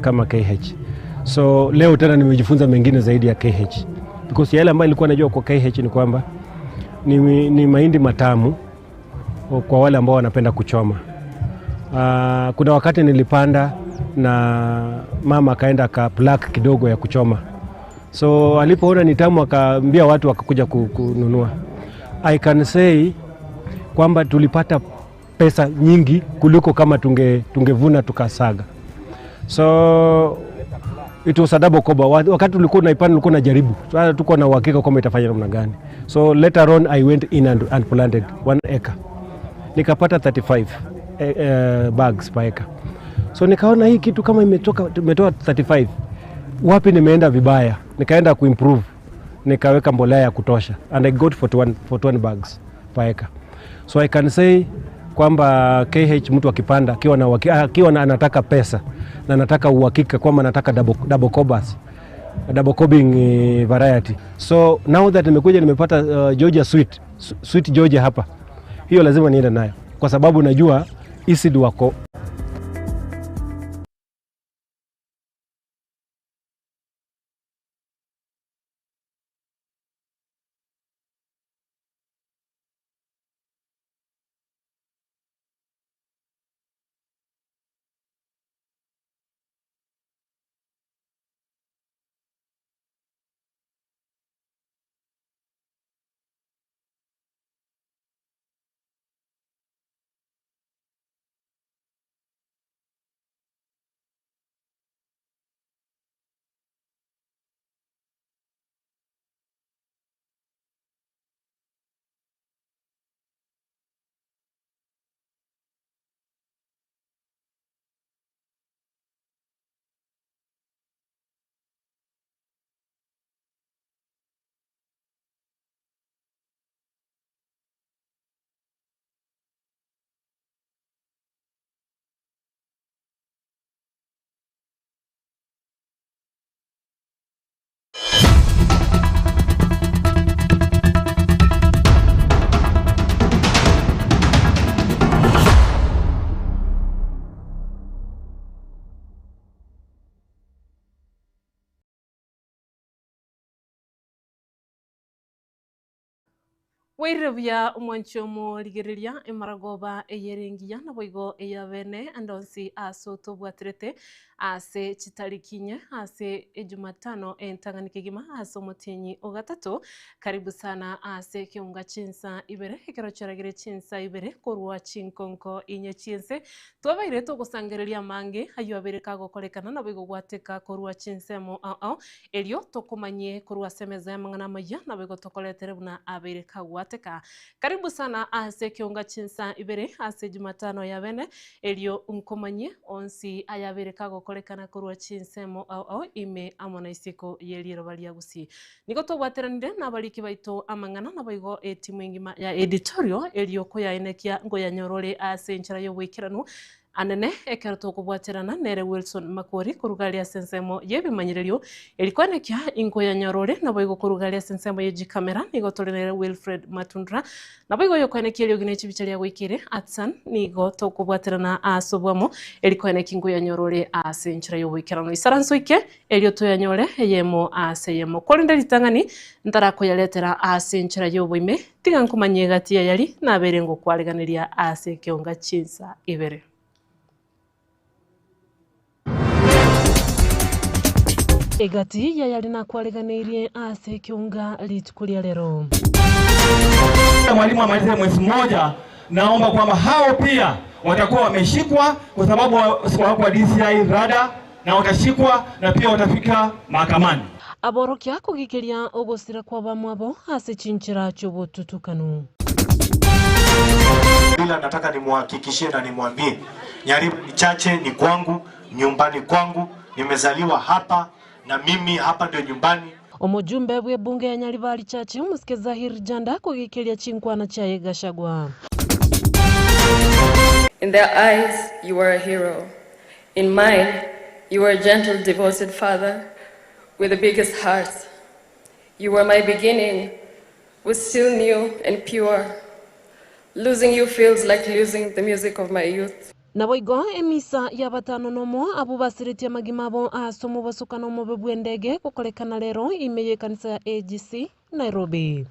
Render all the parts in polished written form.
kama KH. So leo tena nimejifunza mengine zaidi ya KH, because yale ambayo nilikuwa najua kwa KH ni kwamba ni mahindi matamu kwa wale ambao wanapenda kuchoma. Kuna wakati nilipanda na mama akaenda akapluck kidogo ya kuchoma. So alipoona ni tamu akaambia watu wakakuja kununua. I can say kwamba tulipata pesa nyingi kuliko kama tungevuna tukasaga. So it was a double cover. Wakati ulikuwa unaipanda ulikuwa unajaribu. Sasa tuko na uhakika kwamba itafanya namna gani. So later on I went in and planted 1 acre. Nikapata 35 bags per acre. So nikaona hii kitu kama imetoa 35. Wapi nimeenda vibaya? Nikaenda kuimprove. Nikaweka mbolea ya kutosha and I got 41 bags per acre. So I can say kwamba KH mtu akipanda akiwa na anataka pesa na anataka uhakika kwamba anataka double cobas, double cobbing variety. So now that nimekuja nimepata Georgia sweet Georgia hapa, hiyo lazima niende nayo kwa sababu najua ECD wako. Wairevya omwanchomo rigereria emaragoba eyerengiya naboigo eyabene andonsi ase tobwaterete ase chitarikinye ase ejumatano entang'ani kegima ase omotienyi ogatatu. Karibu sana ase kiunga chinsa ibere ekero chiaragire chinsa ibere korwa chinkonko inye chinse twabaire togosangereria mange ayo abere kagokorekana naboigo gwateka korwa chinsemo ao erio tokomanye korwa semeza mang'ana maya naboigo tokoretere buna abere kagwateka. Karibu sana ase kiunga chinsa ibere ase jumatano ya bene erio unkomanye onsi ayabere kagokorekana korwa chinsemo ao ime amona isiko yeliro balia gusi niko tobwateranire nabariki baito amang'ana naboigo etimu engima ya editorial erio koyaenekia ngoyanyorore ase enchera yobwikiranu anene ekero tokobwaterana nere Wilson Makori korugaria sensemo yebimanyirerio erikwanekia ingoyanyorore naboigo korugaria sensemo yejikamera nigo tore nere Wilfred Matundra naboigo yokwanekia eriogine chibicha goikire atsan nigo tokobwaterana asobwamo erikwanekia ingoyanyorore ase enchera yobwikirano isaranso ike erio toyanyore eyemo ase eyemo korende ritang'ani ntarakoyaretera ase enchera yoboime tiga nkomanye gati yari nabere ngokwariganiria ase kionga chinsa ibere. Egati yayali nakwariganirie ase kiunga rituko lero. Mwalimu amalize mwezi mmoja, naomba kwamba hao pia watakuwa wameshikwa kwa sababu wako wa DCI rada na watashikwa na pia watafika mahakamani. Aborokia kugikiria ogosira kwa bamwabo ase chinchira chobotutukanu. Ila nataka nimuhakikishie na nimwambie Nyaribo chache ni kwangu, nyumbani kwangu, nimezaliwa hapa na mimi hapa ndio nyumbani. Omujumbe bwe bunge ya Nyaribari Chache Musike Zahir Janda kugikiria chinkwana cha Gachagua. In their eyes you were a hero. In mine you were a gentle, devoted father with the biggest heart. You were my beginning, was still new and pure. Losing you feels like losing the music of my youth. Naboigo emisa ya batano nomo abo basiretie amagima abo ase omobasukano omobe bwa endege gokorekana rero ime ya ekanisa ya AGC Nairobi.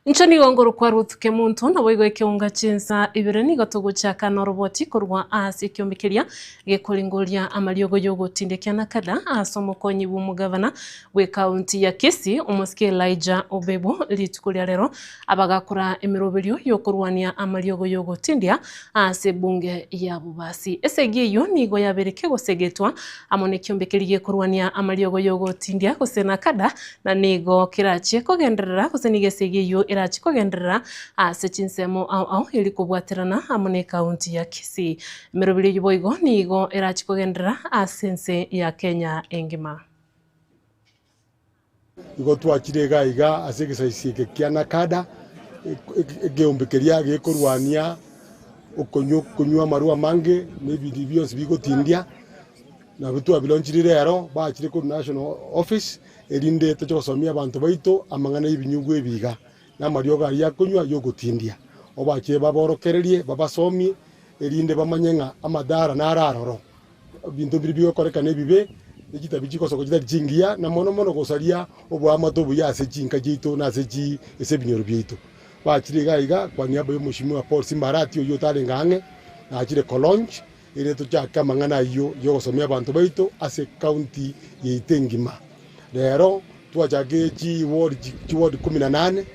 Inche nigo ngorokwa Ruth Kemunto naboigo ekeunga chinsa ibere nigo togochaka noroboti korwa ase ekiombe keria gekoringoria amariogo yogotindekia nakada ase omokonyi bwa omogavana bwe county ya Kisii omosike Elijah Obebo rituko ria rero abagakora emeroberio yokorwania amariogo yogotindia ase ebunge ya Bobasi. Esegi eyio nigo yabereke gosegetwa amo na ekiombe keria gekorwania amariogo yogotindia gose nakada na nigo kerachie kogenderera gose nigo esegi eyio erachi kogenderera ase chinsemo ao ao eri kobwaterana amo na ekaunti ya Kisii. Emeroberi eyio boigo nigo erachi kogenderera ase ense ya Kenya engima. Igo twachire iga iga ase egesaisi eke kia Nakada egeombe keria gekorwania okonywa amarwa amange na ebinto bionsi bigotindia nabo twabilaunchire rero bachire korwa National Office erinde toche gosomia abanto baito amang'ana ya ebinyugwa ebiga na amariogo aria akonywa yogotindia obachire baborokererie babasomie erinde bamanye ng'a amadhara nararoro ebinto biri bigokorekana ebibe echitabi chikosoka chitari chingiya na mono mono gosaria obwamato obuya ase chinka chiaito na ase chi ase ebinyoro biaito bachire iga iga kwa niaba ya omoshimiwa Paul Simbarati oywo otarenge ang'e nachire kolaunch ere tochake amang'ana aywo yogosomia abanto baito ase county yaito engima. Rero twachakire chiward chiward 18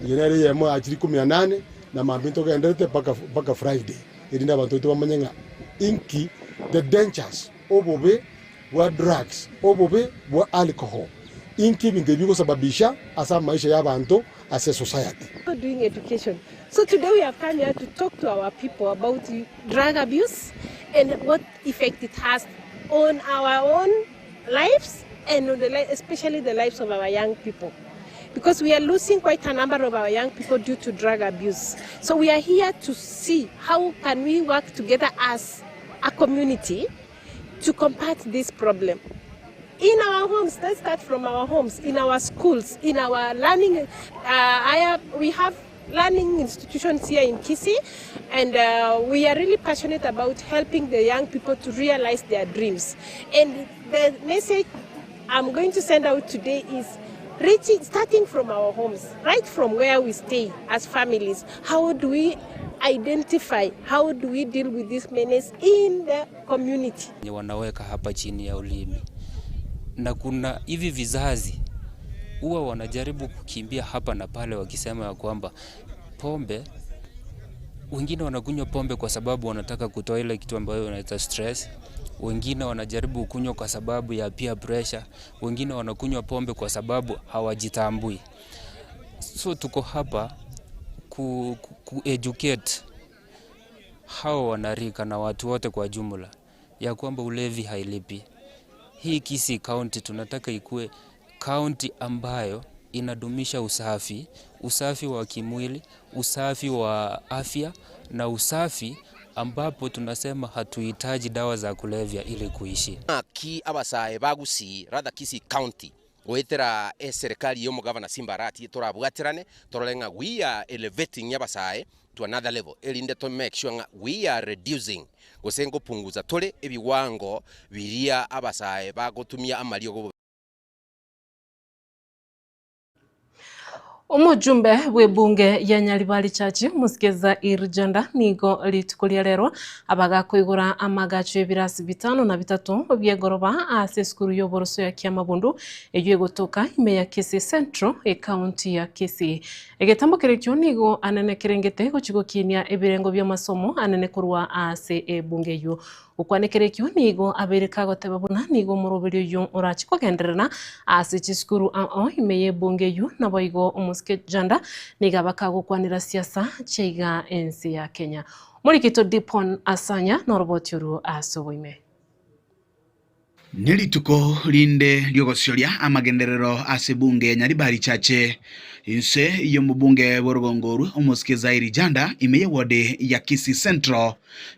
eye nere eyemo yachire 18 na mambia ntogenderete mpaka mpaka Friday erinde abanto baito bamanye ng'a inki the dangers obobe bwa drugs obobe bwa alcohol inki ebinto ebi bigosababisha ase amaisha ya abanto ase society. Doing education. So today we have come here to talk to our people about drug abuse and what effect it has on our own lives and on the especially the lives of our young people. Because we are losing quite a number of our young people due to drug abuse. So we are here to see how can we work together as a community to combat this problem. In our homes, let's start from our homes, in our schools, in our learning. We have learning institutions here in Kisii, and we are really passionate about helping the young people to realize their dreams. And the message I'm going to send out today is starting from our homes, right from where we stay as families. How do we identify, how do we deal with this menace in the community? Wanaweka hapa chini ya ulimi. Na kuna hivi vizazi huwa wanajaribu kukimbia hapa na pale wakisema ya kwamba pombe, wengine wanakunywa pombe kwa sababu wanataka kutoa ile kitu ambayo wanaita stress, wengine wanajaribu kunywa kwa sababu ya peer pressure, wengine wanakunywa pombe kwa sababu hawajitambui. So tuko hapa ku educate hao wanarika na watu wote kwa jumla ya kwamba ulevi hailipi. Hii Kisii County tunataka ikue county ambayo inadumisha usafi, usafi wa kimwili, usafi wa afya na usafi ambapo tunasema hatuhitaji dawa za kulevya ili kuishi. Ki abasae bagusi rather Kisii County goetera serikali yo mugavana Simbarati torabwatirane torolenga we are elevating abasae to another level elinde to make sure we are reducing gosengo punguza tole ebiwango biria abasae bagotumia amalio. Omujumbe w'ebunge ya Nyaribari Church musikeza Irjanda nigo rituko ria rero abagakoigora amagacho ebirasi 5 na 3 byegoroba ase skuru y'oboroso ya Kiamabundu eyo egotoka ime ya Kisii Central e county ya Kisii. Egetambo kerekyo nigo anene kerengete gochigokinia ebirengo bya masomo anene kurwa ase ebunge yo. Ukwanekerekyo nigo abereka goteba buna nigo muroberi yo orachi kogenderera ase chiskuru ao ime y'ebunge yo naboigo omusike janda niga bakagokwanira siasa cheiga ensi ya Kenya. Murikito Dipon Asanya noroboti ru asoboime. Nĩ rituko rinde rĩogocoria amagenderero ase bunge Nyaribari Chache inse y'omobunge bw'orugongo omosike Zairi Janda ime ward ya Kisii Central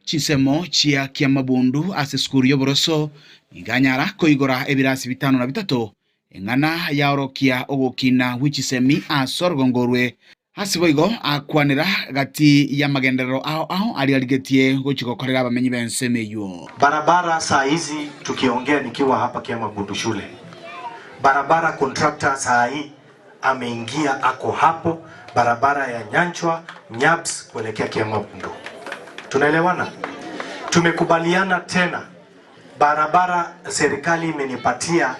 chinsemo chia Kiamabundu ase sukuru y'oboroso iganyara koigora ebirasi 53 eng'ana yaorokia ogokina gwichisemi ase orugongorwe ase boigo akwanera gati ya magenderero ao ao ariarigetie gochigokorera abamenyi b'ensemo eywo. Barabara saa hizi tukiongea, nikiwa hapa Kiamabundu shule, barabara contractor saa hii ameingia, ako hapo barabara ya Nyanchwa Nyabs kuelekea Kiamabundu. Tunaelewana? Tumekubaliana tena barabara, serikali imenipatia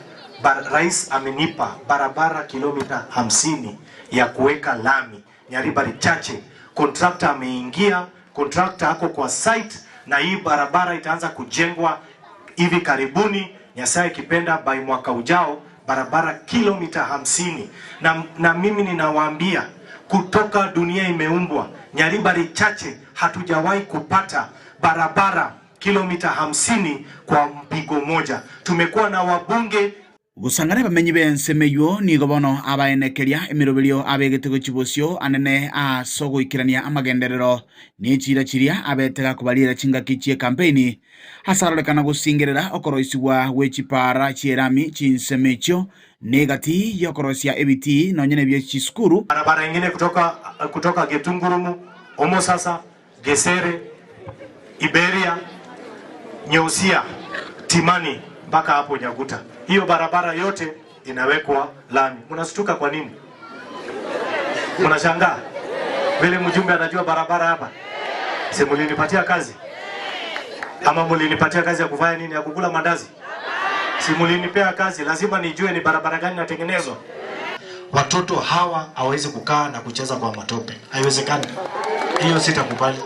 rais amenipa barabara kilomita 50 ya kuweka lami Nyaribari Chache. Contractor ameingia, contractor ako kwa site, na hii barabara itaanza kujengwa hivi karibuni, Nyasaye ikipenda, by mwaka ujao barabara kilomita 50. Na mimi ninawaambia kutoka dunia imeumbwa, Nyaribari Chache hatujawahi kupata barabara kilomita 50 kwa mpigo moja. Tumekuwa na wabunge gusangana bamenyi b'ensemo eywo nigo bono abaenekeria emiroberio abegete gochibosio anene ase ogoikerania amagenderero nechira chiria abetega kobarira chingaki chie campaign ase arorekana gosingerera okoroisigwa gwe chipara chierami chinsemo echio negati yokorosia ebiti nonye bya chisukuru. Barabara ingine kutoka Getungurumu, Omosasa, Gesere, Iberia, Nyeusia, Timani mpaka hapo Nyaguta. Hiyo barabara yote inawekwa lami. Mnastuka kwa nini? Mnashangaa vile mjumbe anajua barabara hapa? Si mlinipatia kazi? Ama mlinipatia kazi ya kufanya nini? Ya kukula mandazi? Si mlinipea kazi, lazima nijue ni barabara gani inatengenezwa. Watoto hawa hawawezi kukaa na kucheza kwa matope. Haiwezekani. Hiyo sitakubali.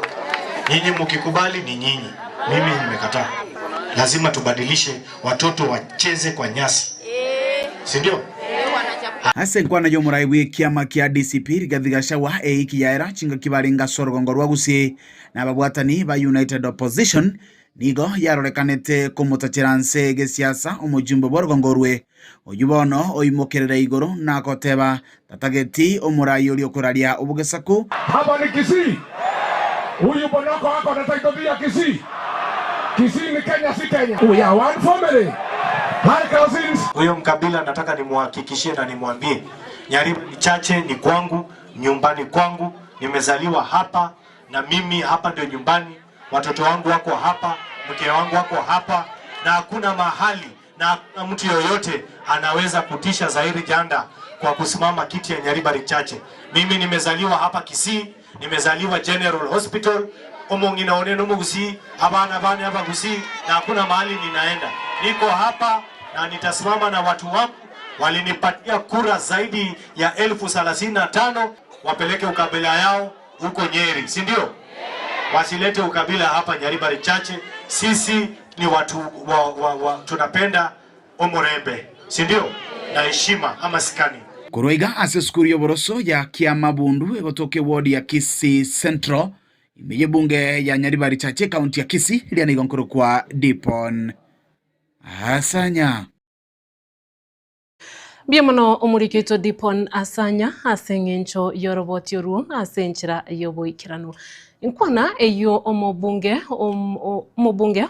Nyinyi mkikubali ni nyinyi. Mimi nimekataa. Lazima tubadilishe, watoto wacheze kwa nyasi. Si ndio? Ase nkwana y'omurai bwe kiama kia DCP Rigathi Gachagua eiki yaera chinga kibaringa sorugongo rwa Gusii na ababwatani ba United Opposition nigo yarorekanete kumutachera nse gesiasa omujumbe bwa rugongo rwe oyu bono oimokerera igoro nakoteba tatageti omurai oria okuraria obogesaku. Hapa ni Kisii. Huyu bonoko wako na title deed ya Kisii. Kisii ni Kenya, si Kenya. We are one family. Hi cousins. Huyo mkabila nataka nimuhakikishie na nimwambie, Nyaribari Chache ni kwangu, nyumbani kwangu, nimezaliwa hapa na mimi hapa ndio nyumbani, watoto wangu wako hapa, mke wangu wako hapa, na hakuna mahali na hakuna mtu yoyote anaweza kutisha Zairi Janda kwa kusimama kiti ya Nyaribari Chache. Mimi nimezaliwa hapa Kisii, nimezaliwa General Hospital, omong'ina oneno Mugusii, abana bane hapa Gusii, na hakuna mahali ninaenda. Niko hapa na nitasimama na watu wangu. Walinipatia kura zaidi ya 35,000, wapeleke ukabila yao huko Nyeri, si ndio? Wasilete ukabila hapa Nyaribari Chache. Sisi ni watu wa tunapenda omorembe, si ndio? Na heshima ama sikani. Kuroiga ase sukuru y'oboroso ya Kiamabundu egotoke ward ya Kisii Central imeye bunge ya Nyaribari Chache kaunti ya Kisii iria nigonkoro kwa Dipon Asanya. Mbia mono omurikitwo Dipon Asanya ase ng'encho yoroboti oruo ase enchera y'oboikeranu nkwana eyo omobunge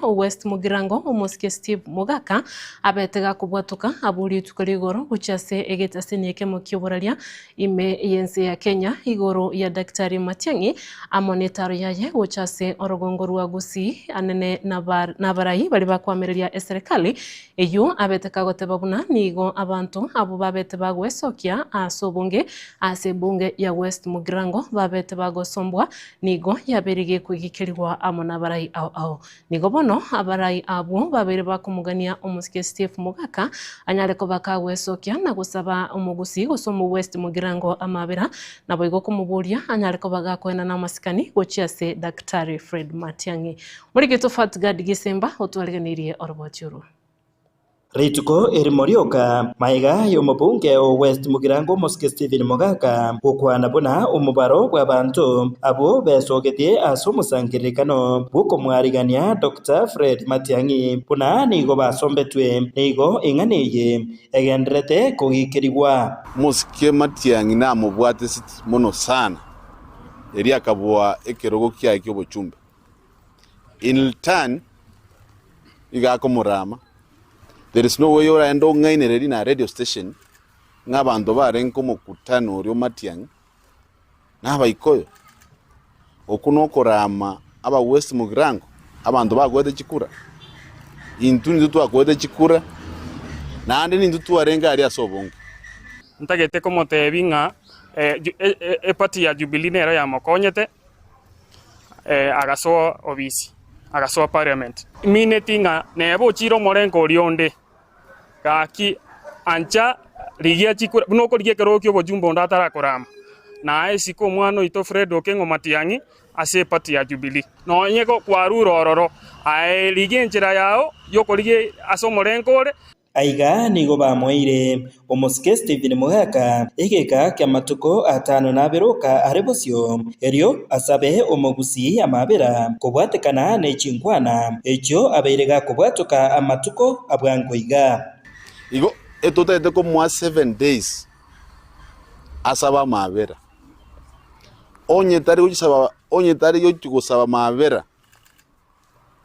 o West Mugirango omosike Steve Mogaka abetega kubwatuka aburi ituko rigoro gochia ase egetaseni ekemo kioboraria ime yense ya Kenya igoro ya Daktari Matiang'i amo netaro yaye gochia ase orogongo rwa Gusii anene nabarai bari bakwamereria eserikali eyo abeteka goteba buna nigo abanto abo babete bagwesokia ase obonge ase bunge ya West Mugirango babete bagosombwa nigo yaberige kwigikirwa amo nabarai ao ao nigo bono abarai abo babere bakumugania omusike Steve Mogaka anyare ko bakagwesokia na gusaba omugusi gose West Mugirango amabera nabo igo kumuburia anyare ko bagakwena na masikani gochia ase Daktari Fred Matiang'i muri gito Fatgad Gisemba otwariganirie oroboti uru. Rituko erimorioka maiga y'omobunge o West Mugirango Mosque Stephen Mogaka gukwana buna omubaro bw'abantu abo besogetie ase omosangererekano bw'okomwarigania Dr. Fred Matiang'i buna nigo basombetwe nigo eng'aneye egenderete kogikirigwa. Mosike Matiang'i namobwate mono sana eri akabua ekerogo kiaye ky'obochumbe in return igakomorama. There is no way oraenda ong'ainereri na radio station ng'abanto barenka omokutano oria Matiang'i n'abaikoyo oku nokorama aba West Mugirango abanto bagwete chikura intu nintu twakwete chikura naende nintu twarenga aria ase obonge. Ntagete komotebi ng'a epati ya Jubilee nero yamokonyete agasoa obisi agasoa parliament mineti ng'a neba ochire omorenko oria onde gaki ancha rigia chikura buna okorigia ekero kia obojumbe onde atarakorama naye esiko omwana oito Fred Okengo Matiang'i ase epati ya Jubilee nonye kwarure ororo aye rigia enchera yao yokorigia ase omorenko ore. Aiga nigo bamoire omosike Stephen Mogaka egeka kia matuko atano nabiroka are bosio erio asabe omogusi amabera kobwatekana nechinkwana ekyo abeire gakobwatoka amatuko abwango iga. Igo etotete komwa 7 days asaba mabera onye tari gusaba onye tari gusaba mabera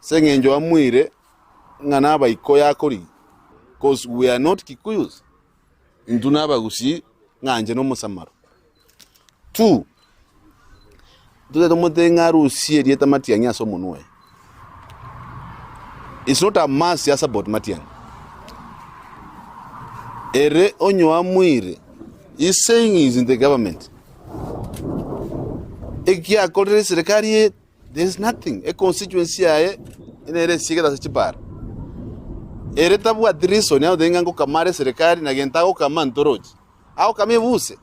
seng'enjo amwire ng'ana abaiko yakori. Because we are not Kikuyus. Intuna bagusi nganje no musamaro. Two. Tuze tomote ngarusie rieta Matiang'i aso munwe. It's not a mass ya support Matiang'i. Ere onyo amwire is saying is in the government. Ekia akorere serikali there is nothing. A constituency aye inere sigeta chipara. Ere tabu adriso ni audenga kamare serikali na gentago kama ntoroji au kamebuse.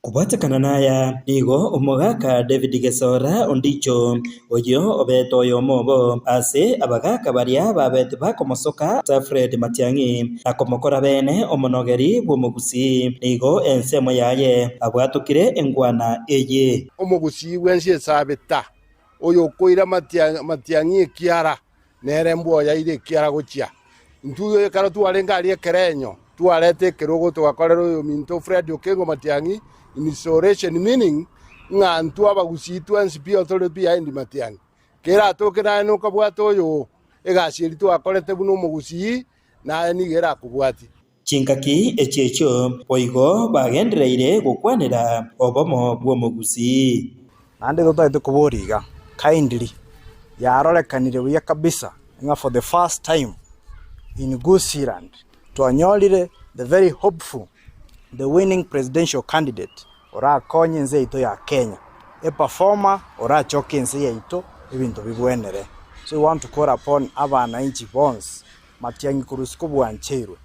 Kubwatekana naya nigo omogaka David Gesora Ondicho oyo obeto oyo mobo ase abagaka baria babete bakomosoka ta Fred Matiang'i akomokora bene omonogeri bw'omogusi nigo ensemo yaye abwatukire engwana eye. Omogusi wensi esabeta oyo koira Matiang'i ekiara nere mbwoya ire ekiara gochia ntuyo ekaro twarenga ari ekerenyo twarete ekerogo tugakorera oyo minto Fred Okengo Matiang'i installation meaning ng'a ntu abagusi twensi pi otore behind Matiang'i kera tokera no kabwata oyo egasieri twakorete buno omogusi naye nigera kubwati. Chinkaki echecho boigo bagendereire gokwanera obomo bw'omogusi nande totagete koboriga kindly yarorekanire buya kabisa nga for the first time in Gusiland twanyorire the very hopeful the winning presidential candidate orakonye nze ito ya Kenya a performer orachoke nze yaito ebintu bibwenere. So we want to call upon abananchi bonse Matiang'i kurusiko bwancherwe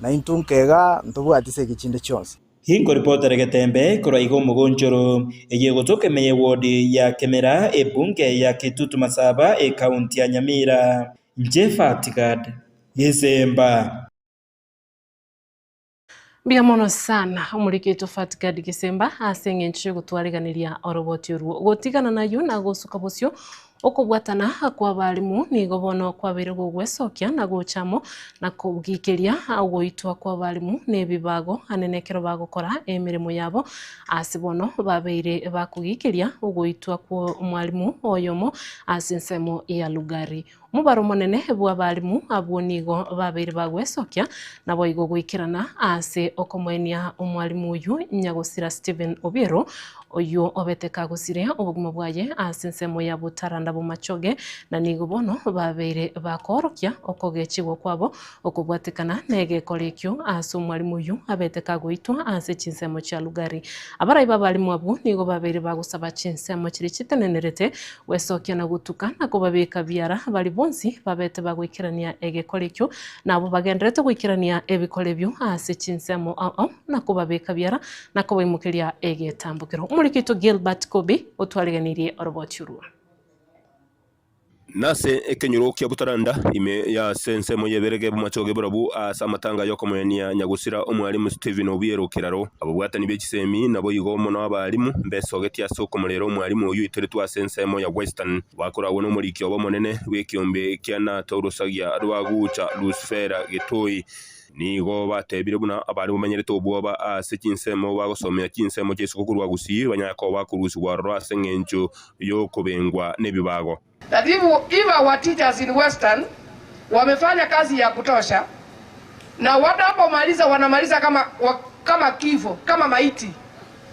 na intunkega ntobwatise gichinde chonse. Hingo ripota getembe koraigo mugonjoro eye gotoke meye wodi ya Kemera ebunge ya Kitutu Masaba e county ya Nyamira. Njefa Tigad Yesemba. Mbiamono sana omurikito Fatigad Gisemba ase eng'encho gotwariganiria oroboti orwo gotigana nayo na gosuka bosio okobwatana kwa barimu nigo bono kwabere gogwesokia na gochamo na kogikeria ogoitwa kwa barimu nebibago anenekero bagokora emirimo yabo ase bono babeire bakugikeria ogoitwa kwa mwalimu oyomo ase ensemo ya Lugari. Mubaro monene bwa barimu abwo nigo babeire bagwesokia nabo igo goikerana ase okomwenia omwalimu oyu Nyagosira Stephen Obiero oyo obeteka gosire obogima bwaye ase ensemo ya Butaranda Bomachoge na nigo bono babeire bakorokia okogechigwa kwabo okobwatekana negekorekio ase omwalimu oyu abeteka goitwa ase chinsemo chia Lugari. Abarai babarimu abwo nigo babeire bagosaba chinsemo chiri chitenenerete wesokia na gutuka na kobabeka biara bari bonsi babete bagwikerania egekorekio nabo bagenderete gwikirania ebikorebyo ase chinsemo ao na kobabeka biara na kobaimukiria egetambukiro. Omurikito Gilbert Kobi otwariganirie oroboti urwa. Nase ekenyoro kia butaranda ime ya sensemo yeberege bumachoge burabu ase amatanga yokomoenia nyagusira omwalimu Stephen Obiero Kiraro ababwatani bechisemi nabo igo mono abalimu mbesogetia ase okomorera omwalimu oyu iteretwa ase ensemo ya Western bakoragwo n'omoriki obo monene bw'ekiombe kia natorosagia rwagucha Lucifera Gitoi nigo batebire buna abarimu bamenyerete obwoba ase chinsemo bagosomera chinsemo chi'esiko korwa Gusii banyaka bakorusigwa ororo ase eng'encho yokobengwa n'ebibago. That if our teachers in Western wamefanya kazi ya kutosha na wanapomaliza wanamaliza kama kifo, kama maiti,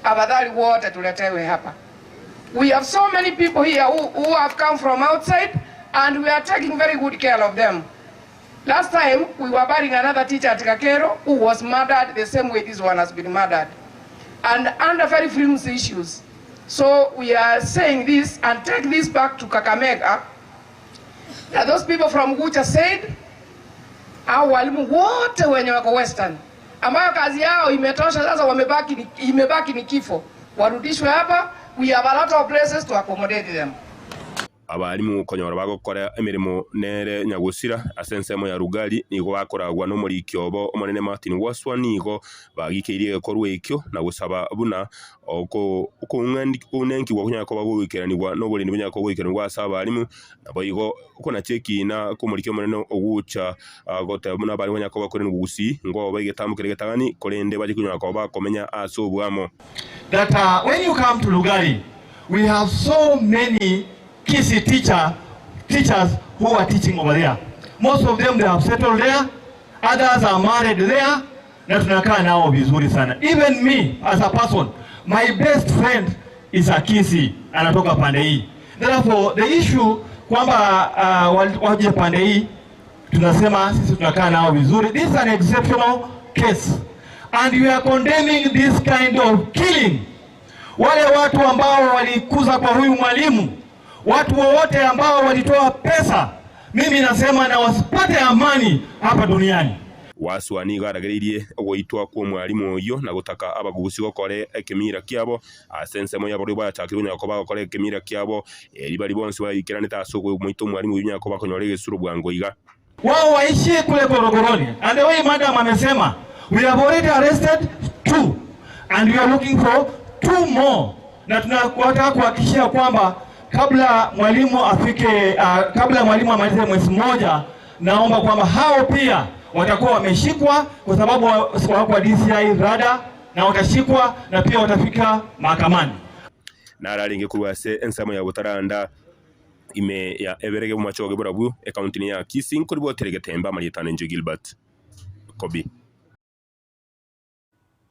afadhali wote tuletewe hapa. We have so many people here who have come from outside and we are taking very good care of them. Last time we were burying another teacher at Kakero who was murdered the same way this one has been murdered, and under very flimsy issues. So we are saying this and take this back to Kakamega. That those people from Gucha said, hao walimu wote wenye wako Western ambayo kazi yao imetosha sasa, imebaki ni kifo, warudishwe hapa. We have a lot of places to accommodate them. Abarimu konyora bagokora emirimo nere nyagusira ase ensemo ya Rugali nigo bakoragwa n'omoriki obo omonene Martin Waswa nigo bagikeirie gekorwa ekio na gusaba buna okounenkiwa kunyaka bagoikeranigwa n'oborindi bunyaka goikeranigwa ase abarimu nabo igo okonacheki na komoriki omonene ogucha goteba buna abarimu banyaka bakoreni Gusii ngo baigetambukire getagani korende baje kunyaka bakomenya ase obwamo. That when you come to Lugari, we have so many Kisii teachers who are teaching over there. Most of them, they have settled there. Others are married there. Na tunakaa nao vizuri sana. Even me as a person, my best friend is a Kisii, anatoka pande hii. Therefore, the issue kwamba waje pande hii, tunasema sisi tunakaa nao vizuri. This is an exceptional case. And we are condemning this kind of killing. Wale watu ambao walikuza kwa huyu mwalimu, watu wowote ambao walitoa pesa, mimi nasema na wasipate amani hapa duniani. Waswa nigo aragereirie ogoitwa kwa mwalimu oyo na gutaka abagusi gokore ekemira kiabo ase ensemo yabo bayachakire nyako bagokora ekemira kiabo eri bari bonsi baikeranete ase omoito mwalimu oyo nyako bakonyora egesuro bwango iga. Wao waishie kule korokoroni. And the way madam amesema, we have already arrested 2 and we are looking for 2 more. Na tunataka kuhakikishia kwamba kabla mwalimu afike, kabla mwalimu amalize mwezi mmoja, naomba kwamba hao pia watakuwa wameshikwa kwa sababu wako DCI rada na watashikwa na pia watafika mahakamani. Na araringe kurwa ase ensemo ya butaranda ime ya eberege bumachoge burabu ekaunti ya Kisii nkori boterege temba marietane nje Gilbert Kobi.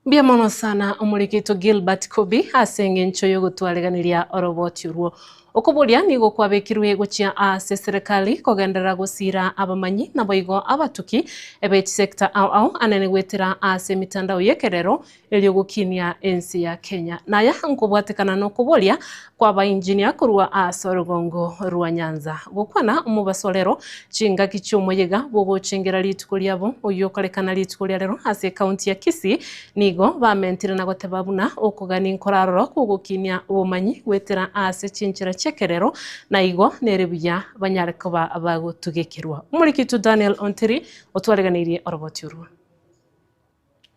Mbia mono sana omurikito Gilbert Kobi asenge ncho yogotwareganiria oroboti urwo okuburia nigo kwabekirwe gochia ase serikali kogendera gusira abamanyi nabo igo abatuki ebechi sector au au anene gwetera ase mitandao yekerero elyo gukinia ensi ya Kenya naya nkobwatekana no kuboria kwa ba engineer kurwa ase orugongo rwa Nyanza gokwana omubasolero chinga kichomoyega bogochengera rituko lyabo oyo korekana rituko lya lero ase county ya Kisii nigo bamentire na goteba buna okogani nkoraroro kugukinia obumanyi gwetera ase chinchira chekerero na igo nerebuya banyareko bagotugekerwa. Umurikitu Daniel Ontiri otwareganirie oroboti urwa.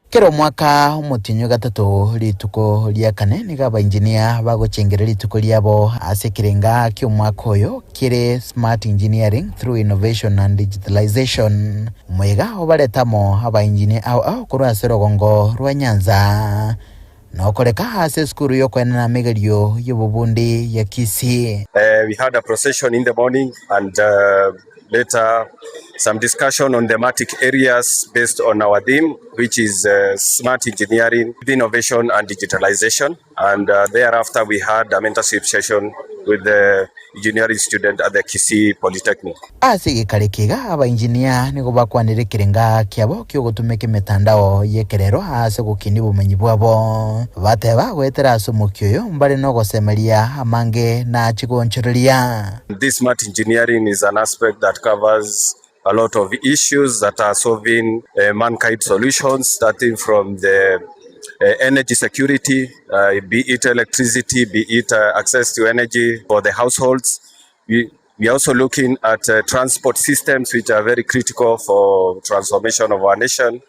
Kero mwaka omotinyo gatatu rituko lya kane niga ba engineer bagochengera rituko lyabo ase kirenga ky'omwaka oyo kire smart engineering through innovation and digitalization. Omwega obaretamo aba engineer ao korwa ase rogongo rwa Nyanza nokoreka ase skuru yokwenana migerio y'obobundi ya Kisii. We had a procession in the morning and later some discussion on thematic areas based on our theme, which is smart engineering, innovation and digitalization. And thereafter we had a mentorship session with the engineering student at the Kisii Polytechnic. Ase gikarekiga aba engineer nigo bakwanire kirenga kiabo kyogotumeka emitandao yekerero ase gukini bumenyi bwabo bateba gwetera ase omokioyo mbare nogosemeria amange na chigonchoreria. This smart engineering is an aspect that covers a lot of issues that are solving mankind solutions, starting from the energy security, be it electricity, be it access to energy for the households. We We are also looking at transport systems, which are very critical for transformation of our nation,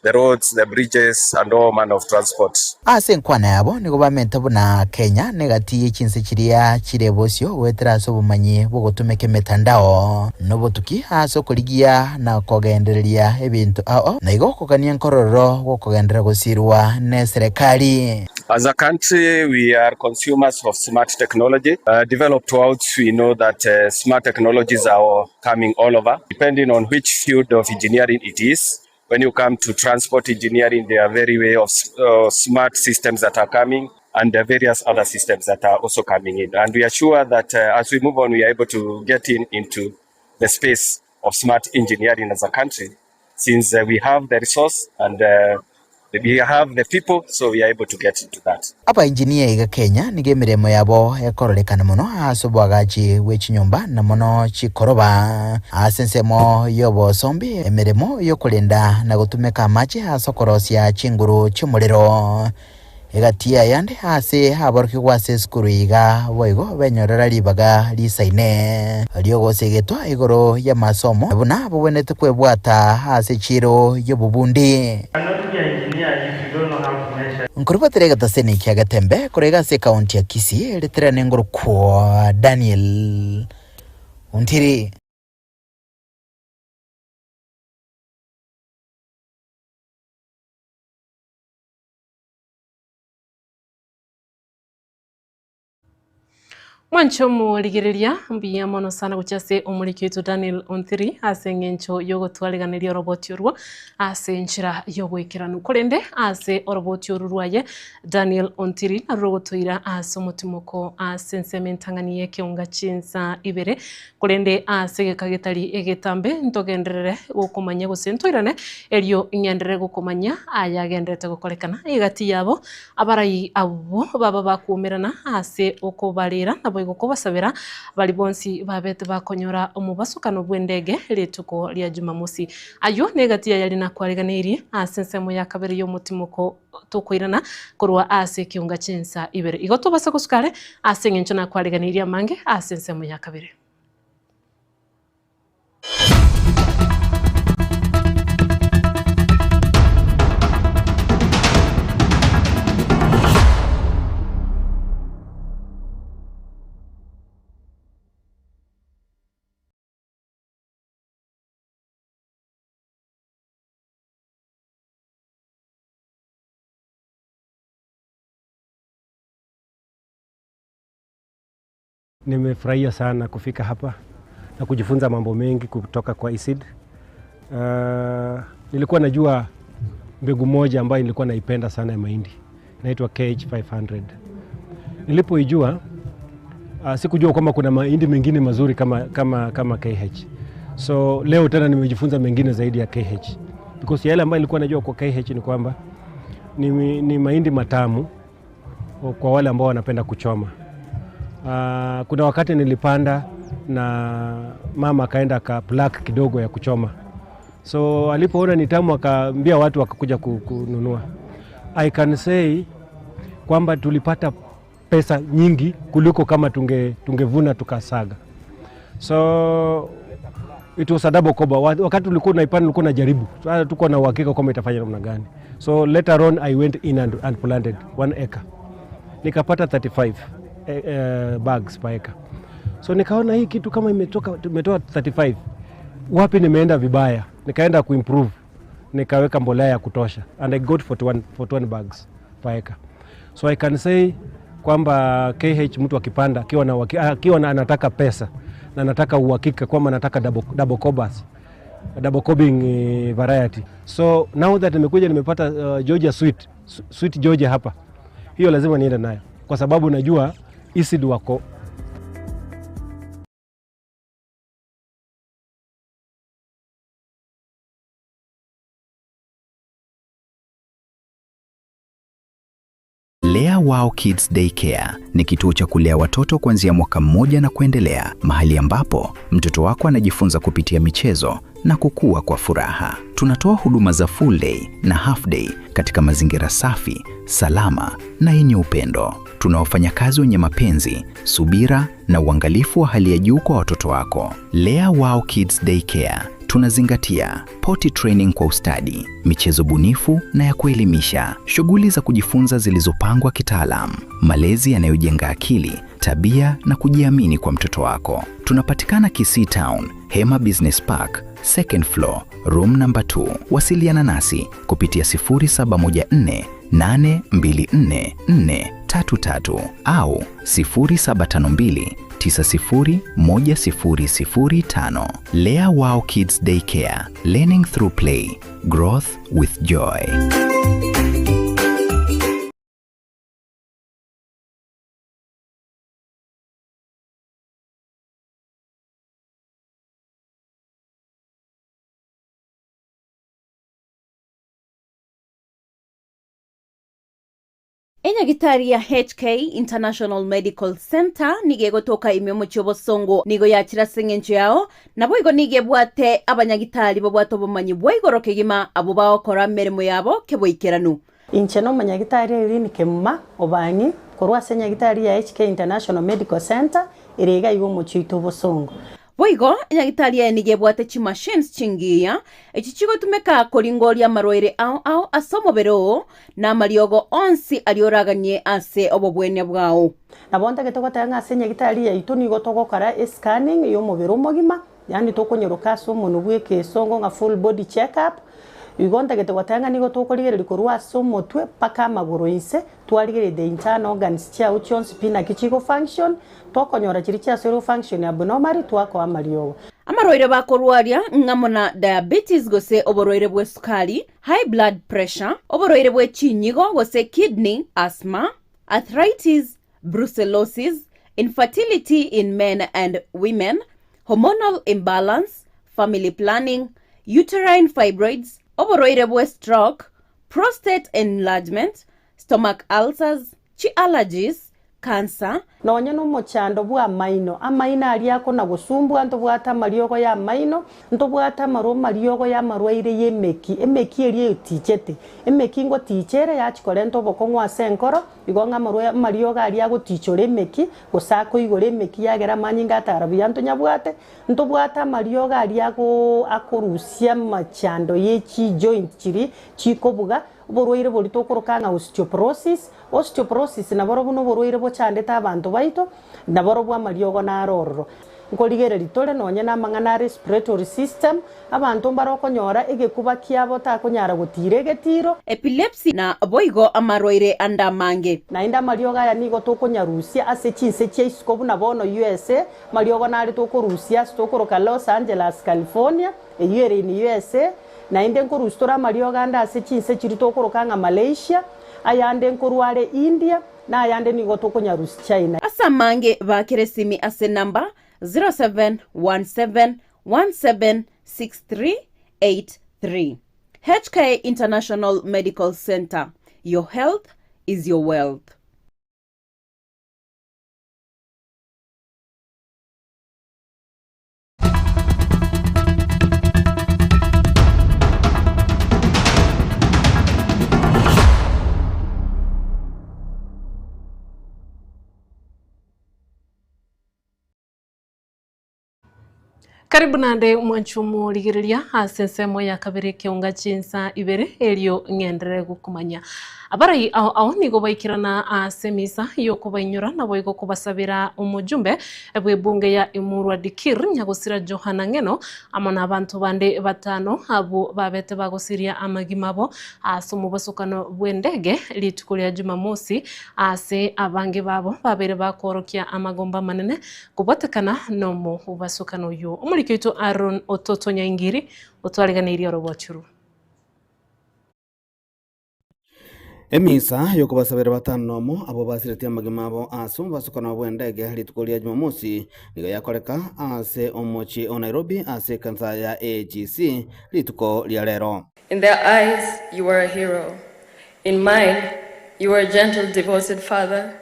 the roads, the bridges, and all manner of transport. Ase nkwana yabo nigo bamenta buna Kenya negati chinse chiria chirebosio gwetera ase obomanyi bogotumeka emetandao nobotuki ase okorigia na kogendereria ebinto ao na igo okogania nkororo gokogenderera gosirwa ne serikali. As a country, we are consumers of smart technology. Developed worlds, we know that smart technologies are coming all over, depending on which field of engineering it is. When you come to transport engineering, there are very way of smart systems that are coming, and there are various other systems that are also coming in. And we are sure that as we move on, we are able to get into the space of smart engineering as a country, since we have the resource and we have the people, so we are able to get into that. Aba engineer iga Kenya nigo emiremo yabo ekororekana mono ase obwagachi bwe chinyomba na mono chikoroba ase ensemo y'obosombi emiremo yokorenda na gotumeka amache ase okorosia chinguru chi'omorero egatia yande ase aborokigwa ase esukuru iga boigo benyorera ribaga risaine riogosegetwa igoro y'amasomo buna bobonete kwebwata ase chiro y'obobundi. Nkurubatire gatasene kia Gatembe kurega se kaunti ya Kisii letera nengoro kwa Daniel Ontiri. Mwancho muligereria mbiya mono sana guchase omuriki wetu Daniel Ontiri ase ng'encho yogotwariganiria oroboti orwo ase enchera yogwekeranu korende ase oroboti oru rwaye Daniel Ontiri narugotoira ase omotimoko ase ensemo entang'ani y'ekeunga chinsa ibere korende ase gekagetari egetambe ntogenderere gokomanya gose ntoirane erio ing'enderere gokomanya ayagenderete gokorekana egati yabo abarai abo baba bakuomerana ase okobarera nabo gokobasabera bali bonsi babete bakonyora omubasukano bw'endege rituko lya Jumamosi ayo negatia yali nakwariganeirie ase ensemo ya kabere y'omotimoko tokoirana korwa ase kiunga chinsa ibere igo tobasa gosukare ase ng'encho nakwariganeirie amange ase ensemo ya kabere. Nimefurahia sana kufika hapa na kujifunza mambo mengi kutoka kwa ICID. Nilikuwa najua mbegu moja ambayo nilikuwa naipenda sana ya mahindi, inaitwa KH500. Nilipoijua sikujua kwamba kuna mahindi mengine mazuri kama KH. So leo tena nimejifunza mengine zaidi ya KH. Because yale ambayo nilikuwa najua kwa KH ni kwamba ni mahindi matamu kwa wale ambao wanapenda kuchoma. Kuna wakati nilipanda na mama akaenda aka pluck kidogo ya kuchoma. So alipoona ni tamu akaambia watu wakakuja kununua. I can say kwamba tulipata pesa nyingi kuliko kama tungevuna tukasaga. So it was a double cover. Wakati ulikuwa unaipanda ulikuwa unajaribu. So tuko na uhakika kwamba itafanya namna gani. So later on I went in and planted 1 acre. Nikapata 35 bags per acre. So nikaona hii kitu kama imetoa 35. Wapi nimeenda vibaya? Nikaenda kuimprove. Nikaweka mbolea ya kutosha and I got 41 bags per acre. So I can say kwamba KH mtu akipanda akiwa na anataka pesa na anataka uhakika kwamba anataka double cobas, double cobbing variety. So now that nimekuja nimepata Georgia sweet Georgia hapa. Hiyo lazima niende nayo kwa sababu najua ICID wako. Lea Wow Kids Daycare ni kituo cha kulea watoto kuanzia mwaka mmoja na kuendelea, mahali ambapo mtoto wako anajifunza kupitia michezo na kukua kwa furaha. Tunatoa huduma za full day na half day katika mazingira safi, salama na yenye upendo. Tuna wafanyakazi wenye mapenzi, subira na uangalifu wa hali ya juu kwa watoto wako. Lea Wow Kids Daycare tunazingatia potty training kwa ustadi, michezo bunifu na ya kuelimisha, shughuli za kujifunza zilizopangwa kitaalam, malezi yanayojenga akili, tabia na kujiamini kwa mtoto wako. Tunapatikana Kisii Town, Hema Business Park, second floor, room number 2. Wasiliana nasi kupitia 0714 824 433 au 0752 901005. Lea Wow Kids Daycare, learning through play, growth with joy. Enyagitari ya HK International Medical Center nige gotoka imyomo cy'obosongo nigo yakira sengencho yao nabo igo nige bwate abanyagitari babwato bomanyi bwaigoro kegima abo baokora meremo yabo keboikeranu. Inche no manyagitari Irene Kemuma obangi korwa senyagitari ya HK International Medical Center irega igo muchito bosongo. Boigo enyagitari ya nige bwate chi machines chingiya echi chigotumeka koringoria marwaire ao ao asomobero na mariogo onsi alioraganye ase obobwene bwao. Nabo ntagete gotanga ase enyagitari yaitu nigo togokora scanning yo mobere omogima, yani tokonyoroka ase omonwe bw'ekesongo nga full body check up. Igo ntagete gotanga nigo tokorigereria korwa ase omotwe paka amagoro inse, twarigereria the internal organs chiao chionsi pi naki chigo function, tokonyora chiri chiasero function abnormal twakoa amariogo. Amarwaire bakorwaria ng'amo na diabetes gose oborwaire bwe sukari, high blood pressure, oborwaire bwe chinyigo gose kidney, asthma, arthritis, brucellosis, infertility in men and women, hormonal imbalance, family planning, uterine fibroids, oborwaire bwe stroke, prostate enlargement, stomach ulcers, chi allergies, cancer. Nonya no mochando bwa maino, amaino aria akona gosumbwa ntobwata amariogo ya maino, ntobwata amaro mariogo ya marwaire yemeki, emeki eri etichete, emeki ngo tichere yachikore ntobokong'wa ase enkoro, igo ng'a amarwa amariogo aria agotichora emeki, gose akoigora emeki yagera amanyinga atara buya ntonyabwate, ntobwata amariogo aria akorusia amachando ye chijoint chiri chikobuga. Oborwaire bori tokoroka ng'a osteoporosis, osteoporosis naboro buno oborwaire bochandete abanto baito, naboro bwa amariogo narororo. Nkorigereria tore nonye na amang'ana respiratory system, abanto mbarokonyora egekuba kiabo takonyara gotira egetiro. Epilepsy na boigo amarwaire anda mange. Naende amariogo aya nigo tokonyarusia ase chinse chia isiko buna bono USA, amariogo nare tokorusia ase tokoroka Los Angeles, California, eywo ere in USA. Naende nkorustora amariogo ande ase chinse chiri tokoroka ng'a Malaysia, ayande nkorware India, na ayande nigo tokonyarusia China. Ase amange bakere simi ase namba 0717176383. HK International Medical Center. Your health is your wealth. Karibu nande mwanchumu ligiriria ase ensemo ya kabere keunga chinsa ibere elio ng'enderere gukumanya abarai ao ao nigo baikirana ase misa yokobainyora nabo igo kobasabira omujumbe bw'ebunge ya Emurua Dikirr Nyagosira Johana Ng'eno amo na abantu bande batano abo babete bagosiria amagima abo ase omobasokano bw'endege rituko ria Jumamosi ase abange babo babere bakorokia amagomba manene kubotekana nomo obasokano oyo. Omurikito Aaron Ototo Nyaingiri otwariganirie orobochuru. Emisa yokobasabira batano mo abo basirete amagima abo ase omobasokano bw'endege rituko ria Jumamosi nigo yakoreka ase omochi o Nairobi ase ekanisa ya AGC rituko ria rero. In their eyes you were a hero. In mine you were a gentle, devoted father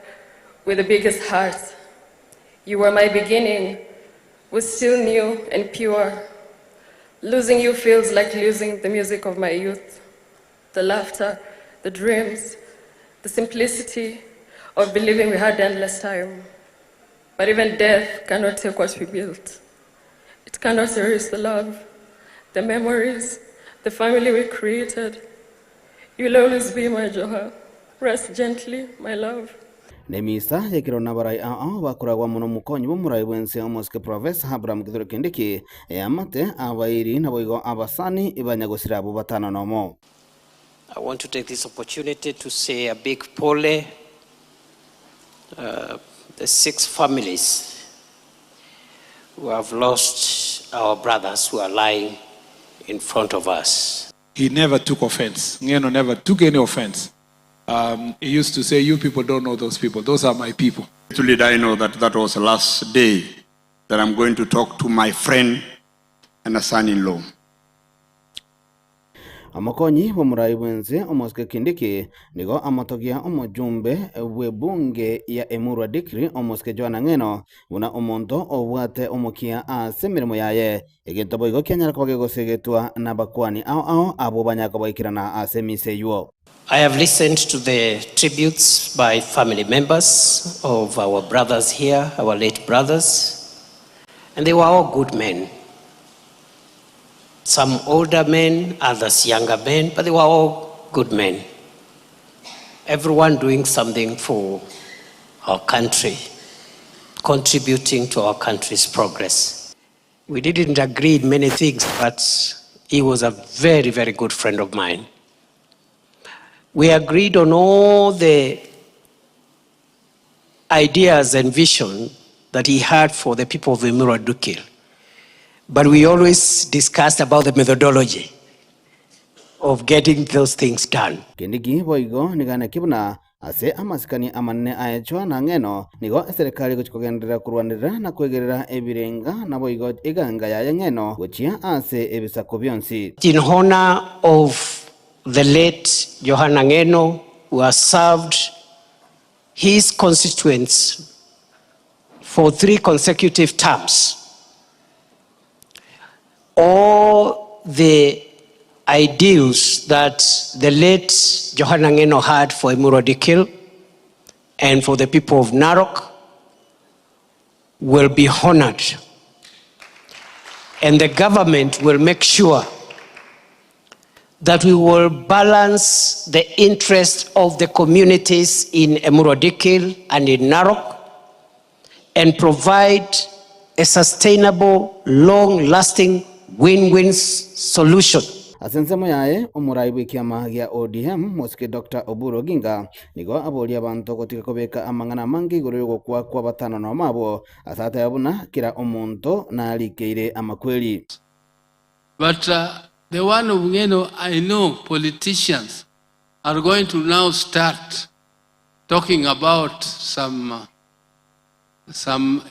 with the biggest heart. You were my beginning, was still new and pure. Losing you feels like losing the music of my youth, the laughter, the dreams, the simplicity of believing we had endless time. But even death cannot take what we built. It cannot erase the love, the memories, the family we created. You'll always be my Joha. Rest gently, my love. Nemisa yekirona barai ao bakuragwa muno mukonyi bumurai bwense omosike Professor Abraham Kithure Kindiki amate abairi naboigo abasani ibanyagosira abo batano nomo. I want to take this opportunity to say a big pole the 6 families who have lost our brothers who are lying in front of us. He never took offense. Ngeno never took any offense. He used to say, you people don't know those people. Those are my people. Little did I know that that was the last day that I'm going to talk to my friend and a son-in-law. Amakonyi bomurai bwenze omosike Kindiki nigo amatogia omojumbe webunge ya Emurua Dikirr omosike Johana Ng'eno buna omonto obwate omokia ase emirimo yaye egento boigo kianyara koba gegosegetwa na bakwani ao ao abo banyakobaikirana ase emise yuo. I have listened to the tributes by family members of our brothers here, our late brothers, and they were all good men. Some older men, others younger men, but they were all good men. Everyone doing something for our country, contributing to our country's progress. We didn't agree in many things, but he was a very, very good friend of mine. We agreed on all the ideas and vision that he had for the people of Emurua Dikirr. But we always discussed about the methodology of getting those things done. Kindiki boigo nigana kibuna ase amasikani amanene aechwa na Ng'eno nigo eserikali gochikogenderera kurwanirira na kwegerera ebirenga na boigo iganga yaye Ng'eno gochia ase ebisako byonsi. In honor of the late Johana Ng'eno, who has served his constituents for 3 consecutive terms, all the ideals that the late Johana Ng'eno had for Emurua Dikirr and for the people of Narok will be honored. And the government will make sure that we will balance the interest of the communities in Emurua Dikirr and in Narok and provide a sustainable, long-lasting win-win solution. Asensemo yae omurai bw'ikiama gia ODM Mosike Dr. Oburu Oginga nigo aboria abantu gotiga kobeka amang'ana mangi igoro yogokwa kwa batano na mabo asate yabuna kira omonto narikeire amakweli. But the one of Ng'eno, I know politicians are going to now start talking about some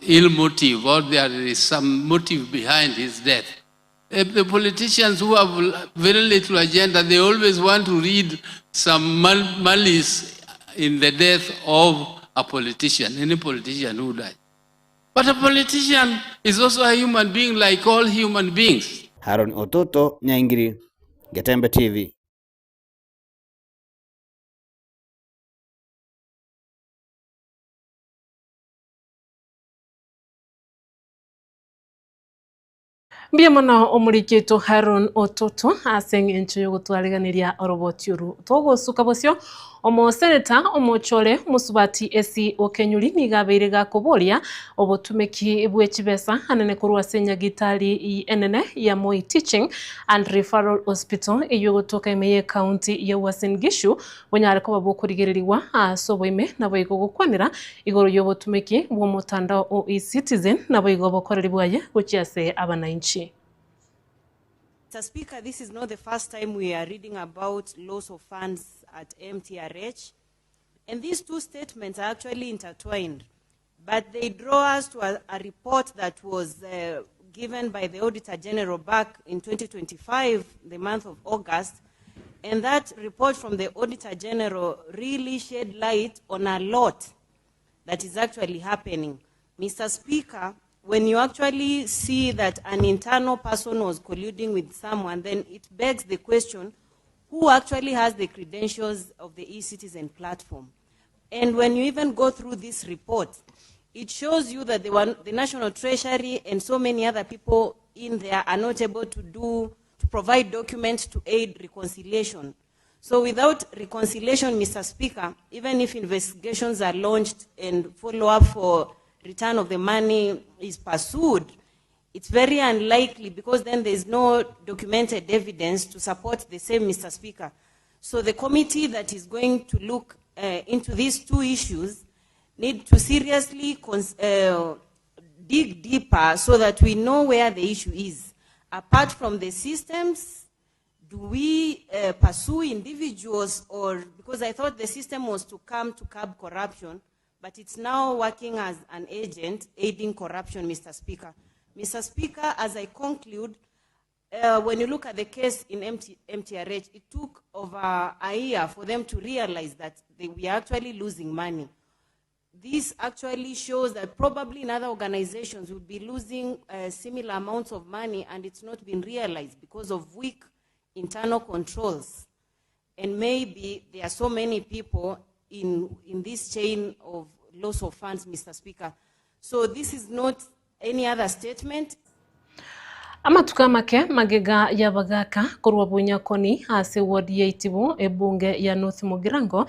ill motive, or there is some motive behind his death. If the politicians who have very little agenda, they always want to read some malice in the death of a politician, any politician who died. But a politician is also a human being like all human beings. Haron Ototo, Nyaingiri, Getembe TV. Mbiamana omurikito Haron Ototo aseng encho yogotwariganiria oroboti oru togosuka bosio omoseneta omochore musubati esi okenyuri nigabeire gakoboria obotumeki bwechibesa anene korwa senya gitari enene ya Moi Teaching and Referral Hospital eyogotoka emeye county ya Uasin Gishu bonyare ko babokurigereriwa asoboime nabo igogokwanira igoro yobotumeki bwo mutandao o e-citizen nabo igobokoreri bwaye gochiase abananchi. Mr. Speaker, this is not the first time we are reading about loss of funds at MTRH. And these two statements are actually intertwined, but they draw us to a report that was given by the Auditor General back in 2025, the month of August, And that report from the Auditor General really shed light on a lot that is actually happening. Mr. Speaker, when you actually see that an internal person was colluding with someone, then it begs the question, who actually has the credentials of the eCitizen platform? And when you even go through this report, it shows you that the National Treasury and so many other people in there are not able to provide documents to aid reconciliation. So without reconciliation, Mr. Speaker, even if investigations are launched and follow-up for return of the money is pursued, it's very unlikely because then there's no documented evidence to support the same, Mr. Speaker. So the committee that is going to look into these two issues need to seriously dig deeper so that we know where the issue is. Apart from the systems, do we pursue individuals or, because I thought the system was to come to curb corruption, but it's now working as an agent aiding corruption, Mr. Speaker. Mr. Speaker, as I conclude, when you look at the case in MTRH, it took over a year for them to realize that they were actually losing money. This actually shows that probably in other organizations would be losing similar amounts of money, and it's not been realized because of weak internal controls. And maybe there are so many people in this chain of loss of funds, Mr. Speaker. So this is not any other statement. Amatuka make magega ya bagaka korwa bunyakoni ase ward ya Itibo ebunge ya North Mugirango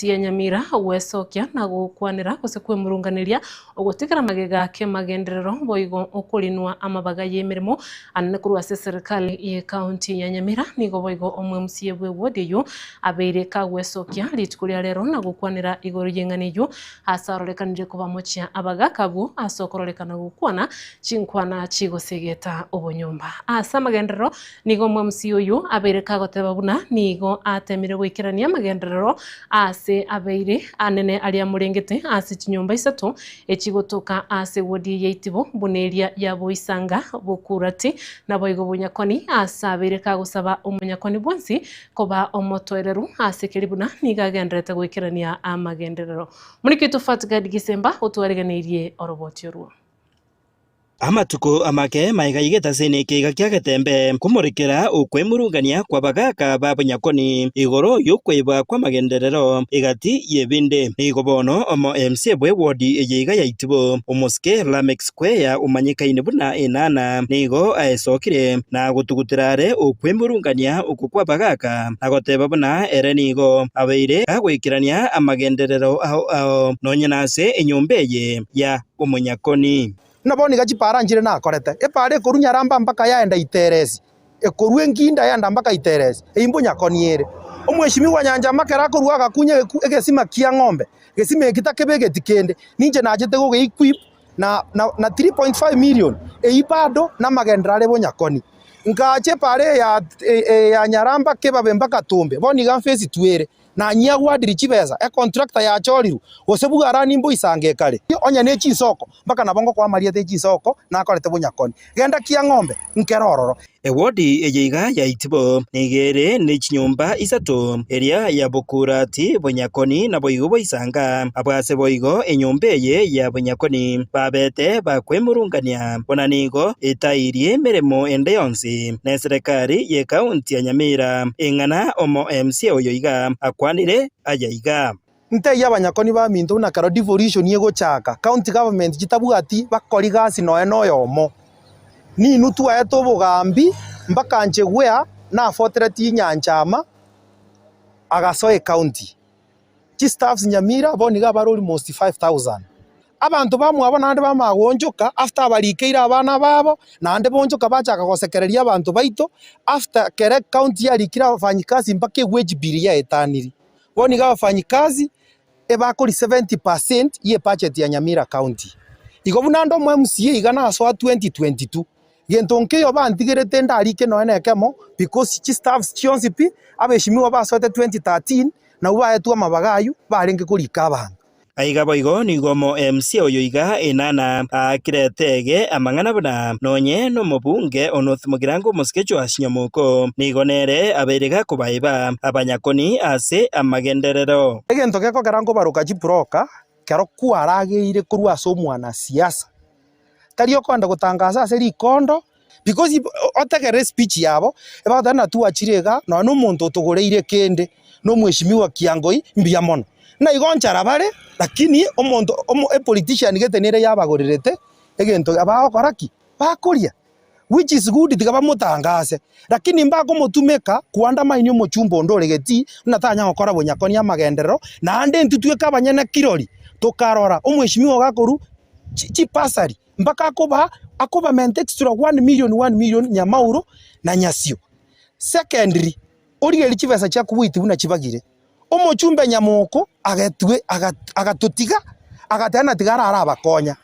ya Nyamira wesokia na gukwanira gose kwemurunganiria ogotigara magega ke magenderero boigo okulinwa amabaga yemirimo anene korwa ase serikali ye county ya Nyamira nigo boigo omwe MCA bwe ward eyo abeire kagwesokia rituko ria rero na gukwanira igoro yeng'ani asarorekanire kubamochia abagaka bu asokororekana gukwana chinkwana chigose geta obonyomba asa magenderero nigo mwe oyu abeire kagoteba buna nigo atemire goikerania magenderero ase abeire anene aria murengete ase chinyomba isato echigotoka ase wodi ya Itibo buneria ya Boisanga Bokurati na boigo bunyakoni ase abeire kagosaba omunyakoni bwonsi koba omotoereru ase keribuna nigo agenderete goikerania amagenderero muri Fatgad Gisemba otwareganeirie oroboti orwo. Amatuko amake maiga igeta sene kiga kia getembe kumurikira ukwemurungania kwa bagaka ba bunyakoni igoro yokweba kwa magenderero igati yebinde nigo bono omo MC bwe wodi eyiga ya Itibo omoske Lamex Square umanyikaine buna enana nigo aesokire na gutugutirare ukwemurungania uku kwa bagaka agoteba buna ere nigo abeire agwikirania amagenderero aho aho nonye nase enyombe ya omunyakoni. Naboni gachipara njire nakorete epare ekoru nyaramba mpaka yaenda iteresi ekoru enginda yaenda mpaka iteresi eimbo nyakoniere omweshimiwa Nyanja makera akoru agakunya egesima kia ng'ombe gesima ekitakebegeti kende ninche nachete goge equip na 3.5 million eibado na magenderare bonyakoni nkache pare ya nyaramba kebabe mpaka tumbe boni gamfesi tuere na nyagwadiri chibesa e contractor ya choriru gosebuga arani mbo isange kare onya ne chisoko mpaka nabongo kwa mariete chisoko nakorete bunyakoni genda kia ng'ombe nkerororo. Ewodi eyiga ya Itibo nigere ne chinyomba isato eria ya Bokurati bunyakoni na boigo boisanga abwase boigo enyomba eye ya bunyakoni babete bakwemurungania bona nigo etairie emeremo ende yonsi na serikali ye county ya Nyamira eng'ana omo MC oyo iga akwanire ayaiga. Nte ya banyakoni ba minto na karo devolution yegochaka county government jitabwati bakori gasi noe noyomo ni nutu aeto bogambi mpaka nchegwea na fortreti nyanchama agasoe county chi staffs Nyamira boniga bari almost 5000 abantu bamwe abo nande bamagonjoka after barikeira abana babo nande bonjoka bachaka gosekereria abantu baito after kere county yarikira abafanyikazi mpaka wage bill ya etaniri boniga abafanyikazi ebakori 70% ye budget ya Nyamira county igo bunando mwe MCA igana aswa 2022 gento nkeyo bantigerete ndarike noene kemo because chi staffs chionsi pi abeshimiwa baswete 2013 na ubaetwa mabagayu barenge kurika abantu. Aiga boigo nigo mo MC oyo iga enana akiretege amang'ana buna nonye nomobunge o North Mugirango mosikecho asinyamuko nigo nere aberega kobaiba abanyakoni ase amagenderero. Egento gekogera nkobaroka chibroka kero kwarageire korwa ase omwana siasa tari okoenda gotangasa ase rikondo because otegere speech yabo ebagatana tuachirega no nomonto otogoreire kende nomweshimiwa Kiangoi mbia mono na igonchara bare lakini omonto a politician getenere yabagorerete egento abagokoraki bakoria which is good tiga bamutangase lakini mbako mutumeka kuandamaini omochumba ndoregeti natanya gokora bonyakoni amagenderero naande ntutweka abanyene kirori tokarora omweshimiwa gakoru chipasari mpaka akoba ment extra 1 million 1 million Nyamauro na Nyasio. Secondary origeri chibesa chia kuwiti buna chibagire omochumbe Nyamoko agetwe agatutiga agatana tigara arabakonya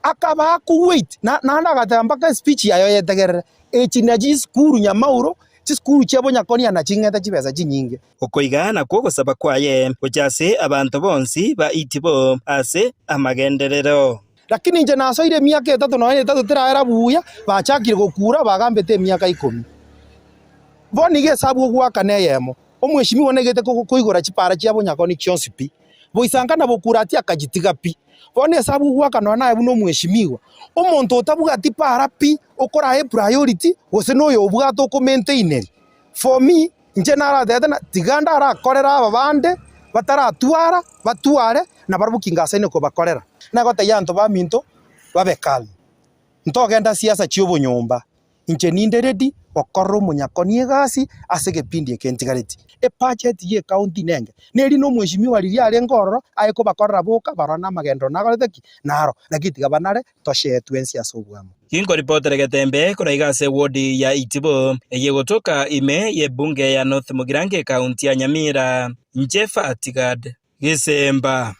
akaba kuwait na naanda mpaka speech yayo yetegerere echi na jiskuru Nyamauro chiskuru chiabo Nyakoni na ching'eta chibesa chinyinge. Okoiga nakwo gosaba kwaye gochase abantu bonsi ba Itibo ase amagenderero. Lakini nje nasoire miaka etatu na etatu tiraera buya bachakire gokura bagambete miaka 10 boni gesabu gwaka neyemo omweshimiwa negete koigora chipara chiabo Nyakoni chionsi pi boisanga na bokura ati akajitiga pi boni esabu gwaka no naye buno omweshimiwa omonto otabwati para pi okora priority gose noyo obwate okomaintaineri. For me nje naratete na tiganda arakorera aba bande bataratwara batware na barbukinga sene ko bakorera nagote yanto baminto babekal ntogenda siasa chiobo nyomba inche ninde ready okorro munyakoni egasi ase gepindi ekentigareti e budget ye county nenge neri no mweshimiwa riri are ngororo aye ko bakorera boka barona magendo nagoreteki naro lakini banare toshetwe siasa obwamo. Kingo ripotere Getembe kuraiga ase wodi ya Itibo eye gotoka ime ye bunge ya North Mugirango county ya Nyamira Njefa Tigad Gisemba.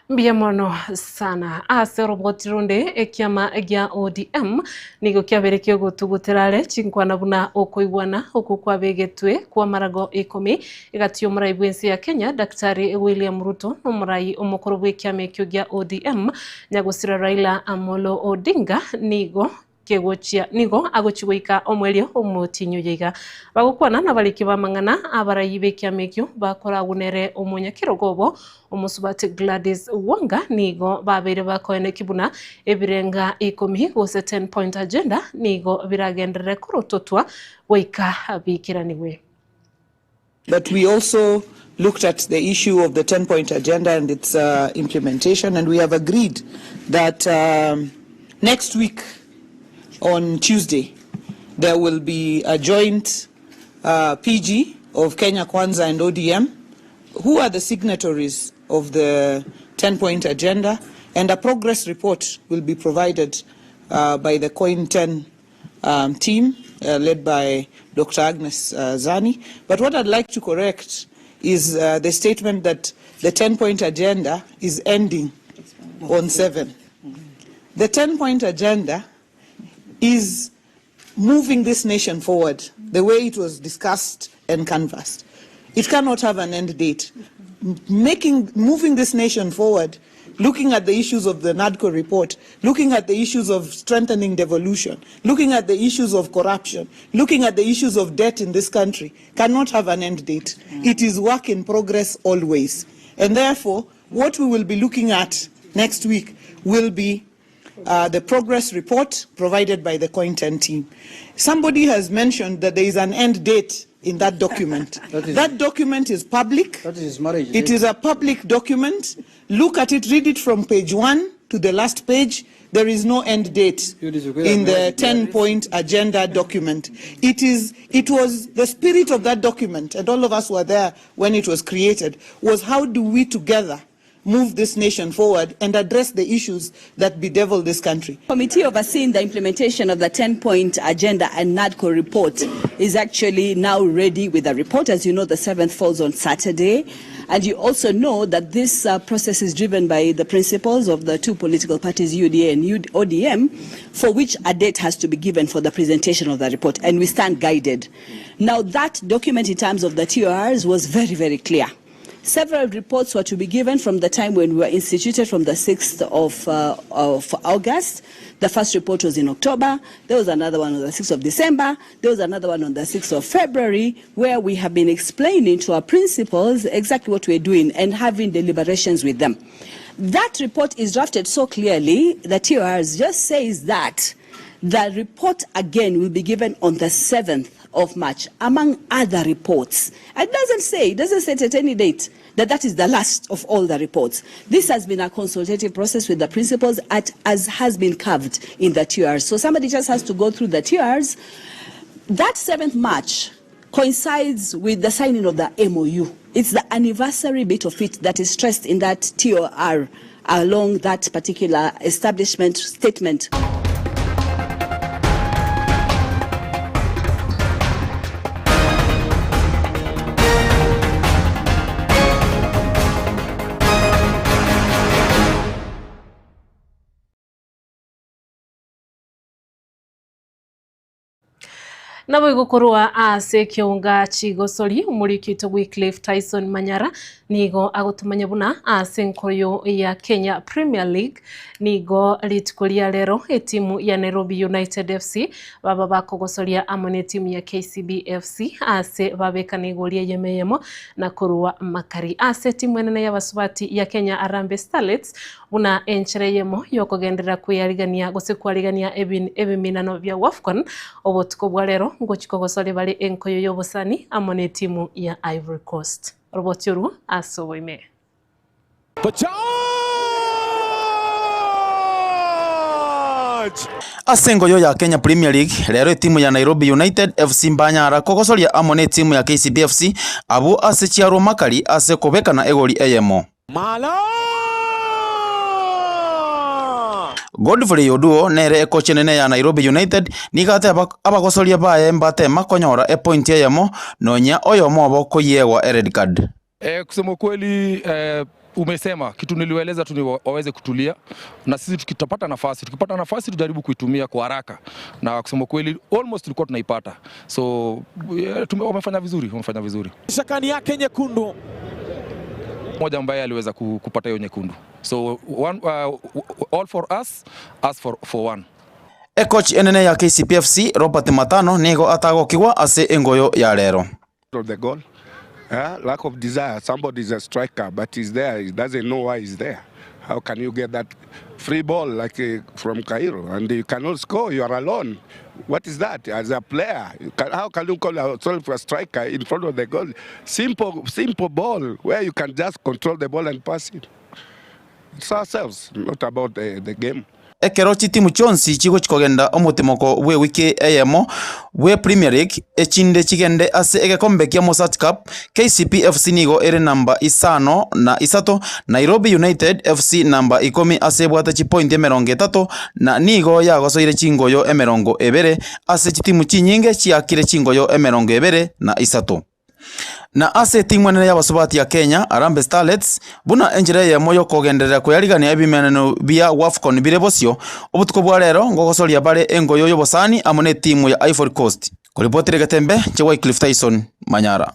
Mbia mono sana ase roboti runde ekiama gia ODM nigo kiaberekio gutuguterare chinkwana buna okoigwana oku kwabegetwe kwa marago 10 igati omurai bwensi ya Kenya Daktari William Ruto n'omurai omukuru bw'ekiama ekio gia ODM nyagusira Raila Amolo Odinga nigo kegochia nigo agochigoika omwelio omotinyo yiga bagokwana nabaliki bamang'ana abarayi b'ekiama ekio bakoragunere omonyakirogobo omusubati Gladys Wanga nigo babere bakoene kibuna ebirenga 10 gose 10 point agenda nigo biragenderere kurototwa goika bikiraniwe. But we also looked at the issue of the 10-point agenda and its implementation, and we have agreed that next week on Tuesday, there will be a joint PG of Kenya Kwanza and ODM, who are the signatories of the 10-point agenda, and a progress report will be provided by the COIN 10 team led by Dr. Agnes Zani. But what I'd like to correct is the statement that the 10-point agenda is ending on 7. The 10-point agenda is moving this nation forward the way it was discussed and canvassed. It cannot have an end date. Moving this nation forward, looking at the issues of the NADCO report, looking at the issues of strengthening devolution, looking at the issues of corruption, looking at the issues of debt in this country, cannot have an end date. It is work in progress always. And therefore, what we will be looking at next week will be the progress report provided by the COIN 10 team. Somebody has mentioned that there is an end date in that document. That document is public. That is his marriage. It is a public document. Look at it, read it from page 1 to the last page. There is no end date in the 10-point agenda document. It was the spirit of that document, and all of us were there when it was created, was how do we together move this nation forward and address the issues that bedevil this country. Committee overseeing the implementation of the 10-point agenda and NADCO report is actually now ready with a report. As you know, the 7th falls on Saturday. And you also know that this process is driven by the principles of the two political parties, UDA and ODM, for which a date has to be given for the presentation of the report, and we stand guided. Now, that document in terms of the TORs was very, very clear. Several reports were to be given from the time when we were instituted from the 6th of August. The first report was in October. There was another one on the 6th of December. There was another one on the 6th of February, where we have been explaining to our principals exactly what we're doing and having deliberations with them. That report is drafted so clearly that TORs just says that the report again will be given on the 7th of March, among other reports. It doesn't say, it doesn't say at any date that that is the last of all the reports. This has been a consultative process with the principals as has been carved in the TRs. So somebody just has to go through the TRs. That 7th March coincides with the signing of the MOU. It's the anniversary bit of it that is stressed in that TOR along that particular establishment statement. Nabo igukorwa ase kiunga chigosori umurikito Wycliffe Tyson Manyara nigo agotumanya buna ase nkoyo ya Kenya Premier League nigo rituko ria rero etimu ya Nairobi United FC baba bakogosoria amo ne timu ya KCB FC ase babeka nigoria yemeyemo na kurua makari ase timu enene ya basubati ya Kenya Harambee Starlets buna enchere yemo yokogendera kuyarigania gose kwarigania ebiminano bya WAFCON obotuko bwa rero ngochiko gosore bali enkoyo yobosani amone timu ya Ivory Coast. Robotyoru asoboime. Asengo yo ya Kenya Premier League lero timu ya Nairobi United FC mbanyara kogosoria amone timu ya KCB FC abo ase chiaro makali ase kobeka na egoli eyemo. Mala Godfrey Oduo nere ekoche nene ya Nairobi United nigate abagosoria baye mbate makonyora e point yemo nonya oyo mobo koyegwa e red card. Kusema kweli umesema kitu niliwaeleza tu ni waweze kutulia na sisi tukipata nafasi tujaribu kuitumia kwa haraka, na kusema kweli almost tulikuwa tunaipata, so wamefanya vizuri. Shakani yake nyekundu moja ambaye aliweza kupata hiyo nyekundu, so one, all for us, us for one. Coach enene ya KCPFC Robert Matano nigo atagokigwa ase engoyo ya lero. The goal. Lack of desire. Somebody is a striker, but he's there. He doesn't know why he's there. How can you get that free ball like from Cairo and you cannot score? You are alone. What is that? As a player, how can you call yourself a striker in front of the goal? Simple ball where you can just control the ball and pass it. It's ourselves, not about the game. Ekero chitimu chonsi chigo chikogenda omutimoko we wiki eyemo we Premier League echinde chigende ase egekombe kia Mosat Cup. KCP FC nigo ere namba 5 na 3, Nairobi United FC namba 10 ase bwata chipoint 30 na nigo yagosoire chingoyo 20 ase chitimu chinyinge chiakire chingoyo 23. Na ase timu enene y'abasubati ya Kenya Harambee Starlets buna enjira yemo yokogenderera kuyarigania ebimeneno bia WAFCON bire bosio obutuko bwa lero ngogosoria bare engoyo yobosani amo ne timu ya Ivory Coast. Koripotire Getembe che Wycliffe Tyson Manyara.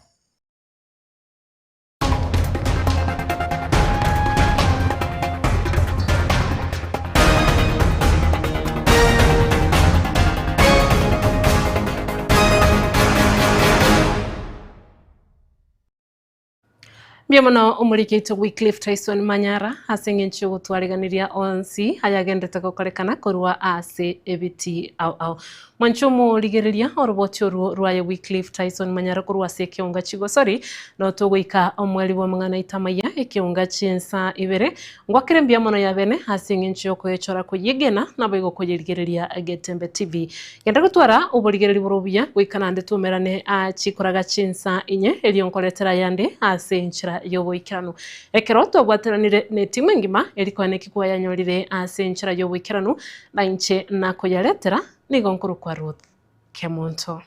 Mbiamono umurikite Wycliffe Tyson Manyara ase ng'encho gotwariganiria onsi ayagendete gokorekana korwa ase ebiti au au mwancho murigereria oroboti oru rwaye Wycliffe Tyson Manyara korwa ase ekeonga chigosori no togoika omweri wa mang'ana itamaya ekeonga chinsa ibere ngwakire mbiamono ya bene ase ng'encho koyechora koyegena nabo igokoyerigereria Getembe TV genda gotwara oborigereri burubuya goikanande tumerane achikoraga chinsa inye erionkoretera yande ase nchira yoboikerano ekero twabwateranire ne timu engima erikwane kikuwa yanyorire ase nchira yoboikerano na inche nakoyaretera nigo nkuru kwa Ruth Kemonto.